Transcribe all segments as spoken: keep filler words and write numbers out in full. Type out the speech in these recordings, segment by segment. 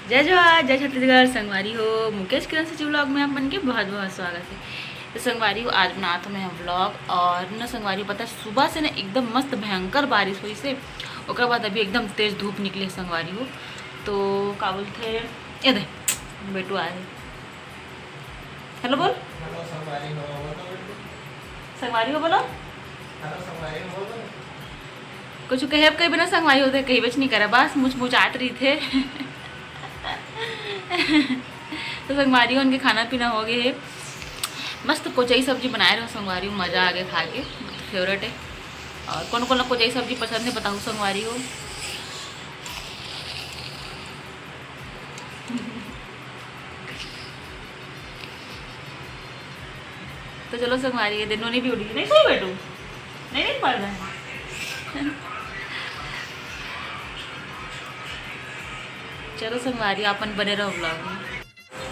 जय जोहार, जय छत्तीसगढ़। संगवारी हो, मुकेश किरण सचिव vlog में आप मन के बहुत बहुत स्वागत है। तो संगवारी हो, आज बनात हों मैं vlog। और न संगवारी हो, पता है, सुबह से ना एकदम मस्त भयंकर बारिश होइस हे, ओकर बाद अभी एकदम तेज धूप निकले हे संगवारी हो। तो का बोलथे, ये दे बेटू आए हे। हेलो बोल। हेलो संगवारी हो, बोलो। संगवारी हो बोलो। हेलो संगवारी हो, बोलो। कुछ कहे, अब कहीं बिना संगवारी होते कहीं बच नहीं करे, बस मुचमुचात रहिथे। तो संगवारी हो, उनके खाना पीना हो गए हे। मस्त कोचई सब्जी बनाए रहो संगवारी हो, मजा आ गए खा के, favourite है। और कौन कौन ला कोचई सब्जी पसंद है, बताओ संगवारी हो। तो चलो संगवारी, ये दे नोनी भी उठ गई, नहीं सोई बेटू, नहीं, नहीं पड़ रहा है। चलो संगवारी, अपन बने रहो vlog में।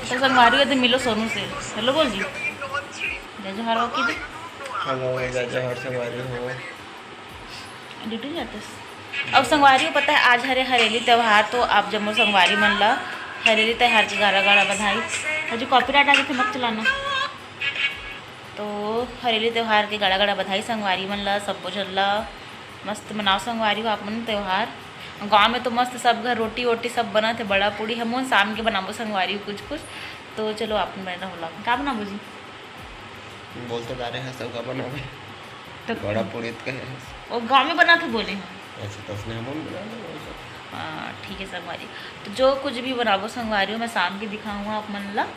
तो संगवारी, ये दे मिलो सोनू से, हेलो बोल जी, जय जोहार बाकी दे। हेलो, जय जोहार संगवारी हो। ड्यूटी जाते। अब संगवारी हो, पता है, आज हरे हरेली त्यौहार, तो आप जम्मो संगवारी मन ला हरेली त्यौहार के गाड़ा गाड़ा बधाई। अजी copyright आ जाथे, मत चलाना। तो हरेली त्यौहार के गाड़ा गाड़ा बधाई संगवारी मन ला, सब्बो झन ला। मस्त मनाओ संगवारी हो आप मन त्यौहार। गाँव में तो मस्त सब घर रोटी वोटी सब बनत हे, बड़ा पूड़ी हमन शाम के बनाबो संगवारी हो कुछ कुछ। तो चलो आप मन बने रहो vlog। का बनाबो जी? बोल तो डारे हे सब का बनाबे। तो बड़ा पूड़ी तो कहे हे। वो गाँव में बनात हे बोले हैं। अच्छा, तो उसने हमन बना दो वो सब। हाँ, ठीक है संगवारी। तो जो कुछ भी बनाबो संगवारी हो, मैं शाम के दिखाऊंगा आप मन ला।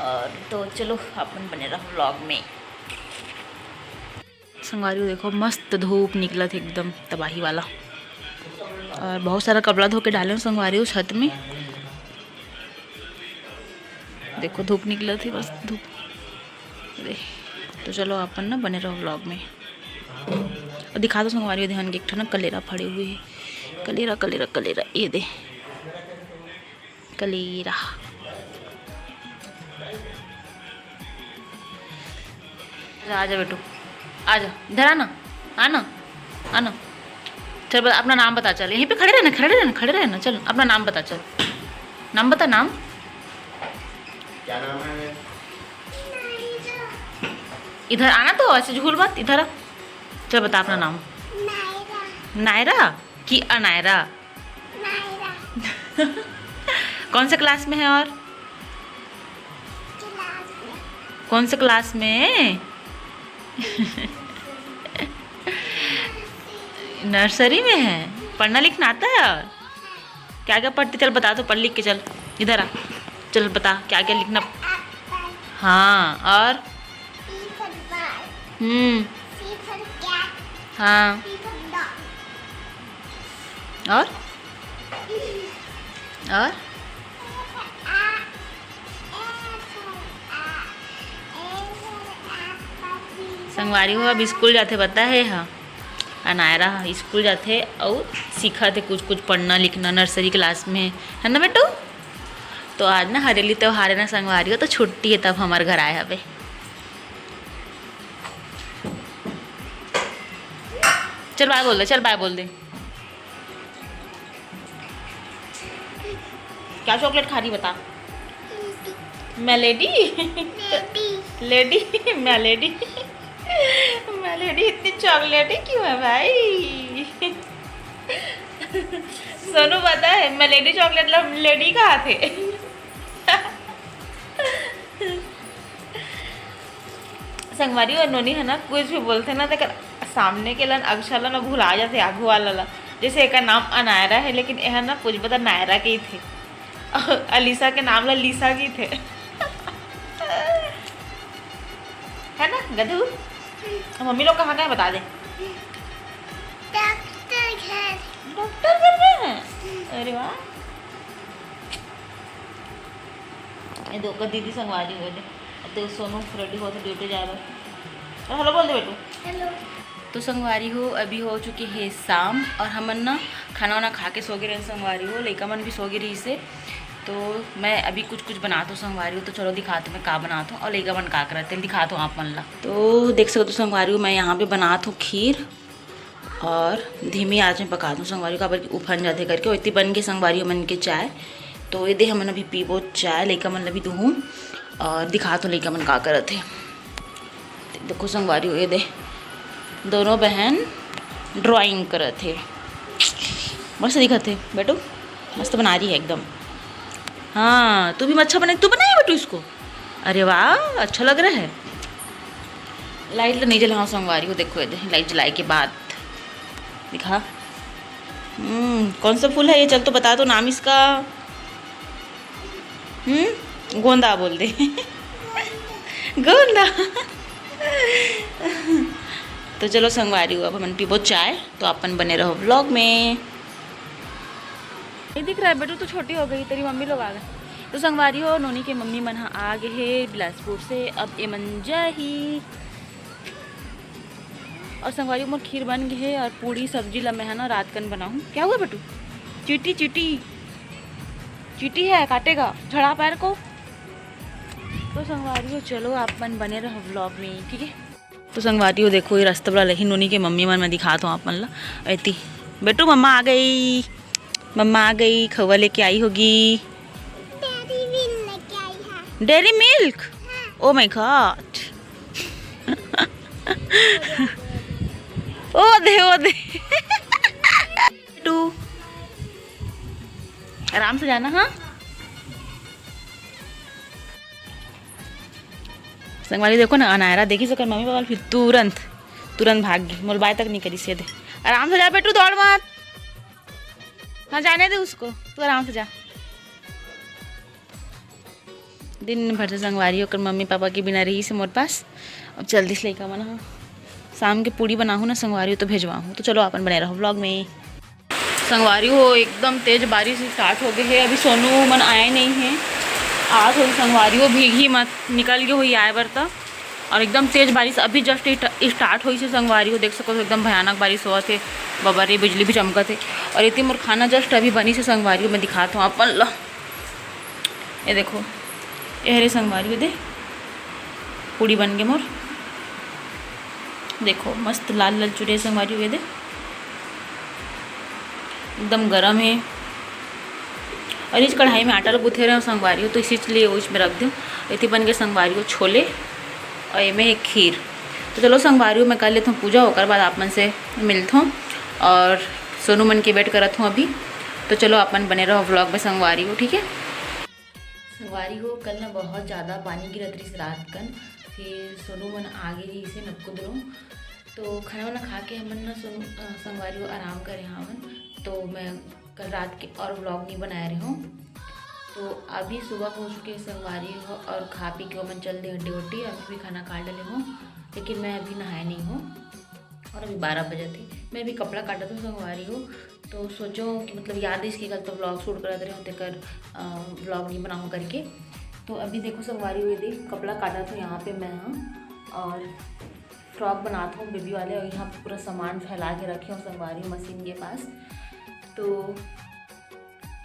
और तो चलो, आप मन बने रहो vlog में। संगवारी हो, देखो, मस्त धूप निकलत हे, एकदम तबाही वाला। और बहुत सारा कपड़ा धो के डाले हूँ संगवारी हो छत में। देखो, धूप निकलत हे, मस्त धूप। अरे, तो चलो, अपन ना बने रहो vlog में। और दिखा दो संगवारी हो, ध्यान के एक ठो ना कलेरा फड़े हुए हे। कलेरा, कलेरा, कलेरा, ये दे। कलेरा। आजा, आजा बेटू, आजा, इधर आना, आना, आना। चल, बता, अपना नाम बता, चल, यहीं पे खड़े रहना, खड़े रहना, खड़े रहना, चल, अपना नाम बता, चल, नाम बता, नाम। क्या नाम है? इधर आना तो, ऐसे झूल मत, इधर आ। चल, बता अपना नाम। नायरा। नायरा कि अनायरा? नायरा। कौन से क्लास में है और? क्लास में। कौन से क्लास में? नर्सरी में है। पढ़ना लिखना आता है और? क्या क्या पढ़ती? चल बता तो, पढ़ लिख के चल, इधर आ, चल बता क्या क्या लिखना। एप्पल। हाँ, और? E for ball। Hmm. C for cat। हाँ। P for dog। और? और? A for a-, A for a-, A for apple, B for संगवारी हो, अब ball। स्कूल जाथे, पता है? हाँ। अनायरा ह स्कूल जाथे अउ सीखत हे कुछ कुछ पढ़ना लिखना, नर्सरी क्लास में हे, है ना बेटू? तो आज ना हरेली त्योहार हे ना संगवारी हो, तो छुट्टी हे, तब हमर घर आए हवे। चल बाय बोल दे, चल बाय बोल दे। क्या चॉकलेट खा रही बता? Melody? Lady. Lady? Melody? Melody इतनी चॉकलेटी क्यों है भाई? सोनू पता है मेलेडी चॉकलेट ला लेडी कहाथे। संगवारी हो नोनी हे ना, कुछ भी बोलथे ना, तेकर सामने के लन अक्षर ला ना भुला जाथे, आगू वाला ला। जैसे एकर नाम अनायरा हे, लेकिन एहर ना पूछबे त नायरा कहिथे। अलीसा के नाम ला लीसा कहिथे। है ना गधू? मम्मी लोग कहाँ गए, बता दे। डॉक्टर घर। डॉक्टर घर गए हैं? अरे वाह। ये दो का दीदी संगवारी हो दे। तो सोनू रेडी होत हे ड्यूटी जाए बर। और हेलो बोल दे बेटू। हेलो। तो संगवारी हो, अभी हो चुके हे शाम और हमन ना खाना वाना खा के सो गे रहेन संगवारी हो, लइका मन भी सो गे रहिस हे। तो मैं अभी कुछ कुछ बनात हों संगवारी हो, तो चलो दिखात हों मैं का बनात हों और लइका मन का करत हे, दिखात हों आप मन ला। तो देख सकत हो संगवारी हो, मैं यहाँ पे बनात हों खीर। और धीमी आंच में पकात हूँ संगवारी हो, काबर कि उफन जाथे करके। ओती बन के संगवारी हो मन के चाय। तो ये दे हमन अभी पीबो चाय, लइका मन ला भी दूहूँ और दिखात हूँ लइका मन का करत हे। देखो संगवारी हो, ये दे दोनों बहन drawing करत हे। मस्त दिखत हे बेटू, मस्त बना रही है एकदम। हाँ, तू भी अच्छा बनाई, तू बनाई बेटू इसको। अरे वाह, अच्छा लग रहा है। लाइट ला नहीं जलाओ संगवारी हो, देखो ये दे, लाइट जलाए के बाद दिखा। हम्म, कौन सा फूल है ये? चल तो बता तो नाम इसका। हम्म, गोंदा बोल दे। गोंदा। तो चलो संगवारी हो, अब हमन पीबो चाय, तो अपन बने रहो vlog में। नहीं दिख रहा है बेटू, तू छोटी हो गई, तेरी मम्मी लोग आ गए। तो संगवारी हो, नोनी के मम्मी मन ह आ गए हे बिलासपुर से, अब एमन जाही। और संगवारी हो, मोर खीर बन गए हे और पूड़ी सब्जी ला मैं है ना रात कन बनाऊँ। क्या हुआ बेटू? चीटी, चीटी, चीटी है, काटेगा, झड़ा पैर को। तो संगवारी हो, चलो आप मन बने रहो vlog में, ठीक है। तो संगवारी हो, देखो ये रास्ता वाला ही नोनी के मम्मी मन, मैं दिखात हूँ आप मन ला। एती बेटू, मम्मा आ गई, मम्मा आ गई, खउवा लेके आई होगी। डेयरी मिल्क लेके आई है। Dairy milk? हाँ। Oh my God। ओ दे, ओ दे। टू, आराम से जाना, हाँ। संगवारी देखो ना, अनायरा देखिस ओकर मम्मी पापा ल, फिर तुरंत, तुरंत भाग गई, मोर बाय तक नहीं करिस। ये दे, आराम से जा बेटू, दौड़ मत। हाँ, जाने दे उसको, तू आराम से जा। दिन भर से संगवारी हो ओकर मम्मी पापा के बिना रहिस हे मोर पास। अब चल दिस लइका मन ह। शाम के पूड़ी बनाहूँ ना संगवारी हो, तो भेजवाहूँ। तो चलो अपन बने रहो vlog में। संगवारी हो, एकदम तेज बारिश start हो गए हे। अभी सोनू मन आए नहीं हे, आज होही संगवारी हो, भीगही मत, निकल गए होही आए बर त। और एकदम तेज बारिश अभी just start होइस हे संगवारी हो, देख सको तो एकदम भयानक बारिश होवत हे। बाबा रे, बिजली भी चमकत हे। और इतनी मोर खाना just अभी बनिस हे संगवारी हो, मैं दिखात हूँ अपन ला। ये देखो, ये हरे संगवारी हो, दे पूड़ी बन गए मोर। देखो मस्त लाल लाल चुरे संगवारी हो, ये दे एकदम गरम हे। और इस कढ़ाई में आटा ल गुथे रहे हो संगवारी हो, तो इसी लिए इसमें रख दूँ। इतनी बन गए संगवारी हो छोले और ये में है खीर। तो चलो संगवारी हो, मैं कर लेता हूँ पूजा, ओकर बाद आप मन से मिलता हूँ। और सोनू मन के wait करत हूँ अभी। तो चलो अपन बने रहो vlog में संगवारी हो, ठीक है। संगवारी हो, कल ना बहुत ज़्यादा पानी गिरत रहिस रात कन, फिर सोनू मन आ गए रहिस हे नक्कुदरो। तो खाना वाना खा के हमन ना सोनू, अ, संगवारी हो आराम करे हावन। तो मैं कल रात के और vlog नहीं बनाए रहे हूँ। तो अभी सुबह हो चुके संगवारी हो और खा पी के हमन चल दे ड्यूटी। अभी भी खाना खा डाले हूँ, लेकिन मैं अभी नहाए नहीं हूँ। और अभी बारह बजे थे, मैं अभी कपड़ा काटत हूँ संगवारी हो। तो सोचो कि मतलब याद इसके कल तो vlog shoot करत रहे होते कर, अ, vlog नहीं बनाऊँ करके। तो अभी देखो संगवारी हो, ये देख कपड़ा काटत हूँ यहाँ पे मैं, हाँ, और फ्रॉक बनात हूँ बेबी वाले, और यहाँ पे पूरा सामान फैला के रखे हूँ संगवारी मशीन के पास। तो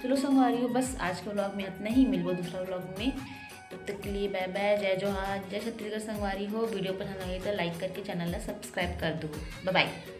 चलो संगवारी हो, बस आज के vlog में इतना ही, मिलबो दूसरा vlog में। तब तक के लिए बाय बाय, जय जोहार, जय छत्तीसगढ़ संगवारी हो। वीडियो पसंद आई तो लाइक करके चैनल ला सब्सक्राइब कर दो। बाय बाय।